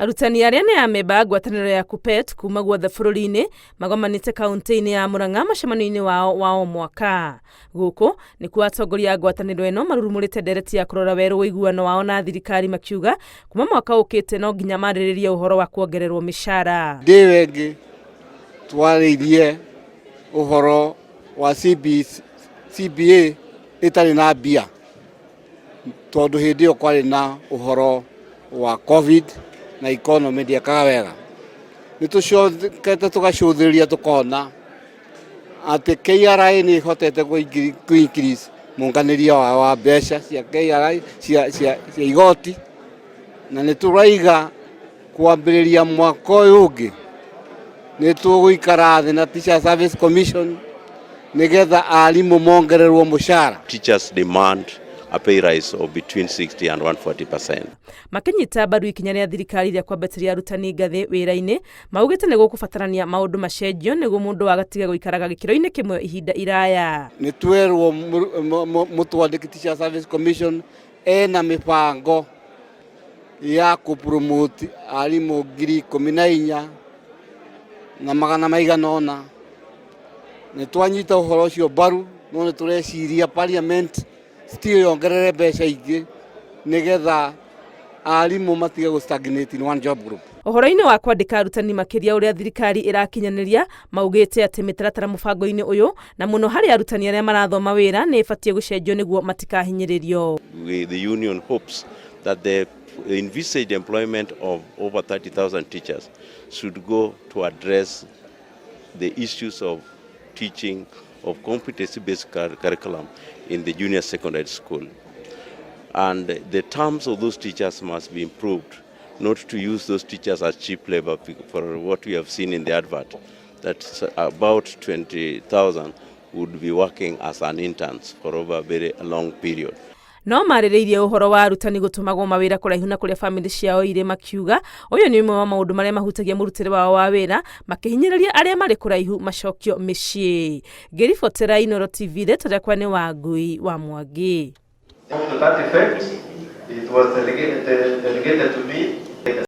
Arutani arĩa nĩ amemba a ngwatanĩro ya KUPPET kuma guothe bũrũri-inĩ magomanĩte kaunti-inĩ ya Murang'a mũcemanio-inĩ wao wa o mwaka. Gũkũ nĩkuo atongoria a ngwatanĩro ĩno marurumũrĩte ndereti ya kũrora werũ ũiguano wao na thirikari, makiuga kuma mwaka ũkĩte no nginya marĩrĩrie ũhoro wa kuongererwo mĩcara. Ndĩ ĩyo ĩngĩ twarĩirie ũhoro wa CB, CBA ĩtarĩ na mbia, tondũ hĩndĩ ĩyo kwarĩ na ũhoro wa COVID na economy ndĩekaga wega. Nĩ tũcokete tũgacũthĩrĩria tũkona atĩ KRA nĩ ĩhotete kũ increase mũnganĩria wao wa mbeca cia KRA cia igoti, na nĩ tũraiga kwambĩrĩria mwaka ũyũ ũngĩ nĩ tũgũikara thĩ na Teacher Service Commission nĩgetha arimũ mongererwo mũcara. Teachers demand a pay rise of between 60 and 140%. Makĩnyita mbaru ikinya rĩa thirikari rĩa kwambatĩria arutani ngathĩ wĩra-inĩ, maugĩte nĩ gũkũbatarania maũndũ macenjio nĩguo mũndũ agatiga gũikaraga gĩkĩro-inĩ kĩmwe ihinda iraya. Nĩ twerwo mũtwandĩki Teacher Service Commission ena mĩbango ya kũ promote arimũ 14,400. Nĩ twanyita ũhoro ũcio mbaru, no nĩ tũreciria parliament still yongerere mbeca ingĩ nĩgetha arimũ matige gũ stagnate in one job group. Ũhoro-inĩ wa kwandĩka arutani makĩria ũrĩa thirikari ĩrakinyanĩria, maugĩte atĩ mĩtaratara mũbango-inĩ ũyũ na mũno harĩ arutani arĩa marathoma wĩra nĩ ĩbatiĩ gũcenjio nĩguo matikahinyĩrĩrio. The union hopes that the envisaged employment of over 30,000 teachers should go to address the issues of teaching of competency-based curriculum in the junior secondary school. And the terms of those teachers must be improved, not to use those teachers as cheap labor, for what we have seen in the advert, that about 20,000 would be working as an interns for over a very long period. No marĩrĩirie ũhoro wa arutani gũtũmagwo mawĩra kũraihu na kũrĩa bamĩrĩ ciao irĩ, makiuga ũyũ nĩ ũmwe wa maũndũ marĩa mahutagia mũrutĩre wao wa wĩra, makĩhinyĩrĩria arĩa marĩ kũraihu macokio mĩciĩ. Ngĩribotera Inooro TV, rĩtwa rĩakwa nĩ Wangui wa Mwangi. To that effect, it was delegated to me.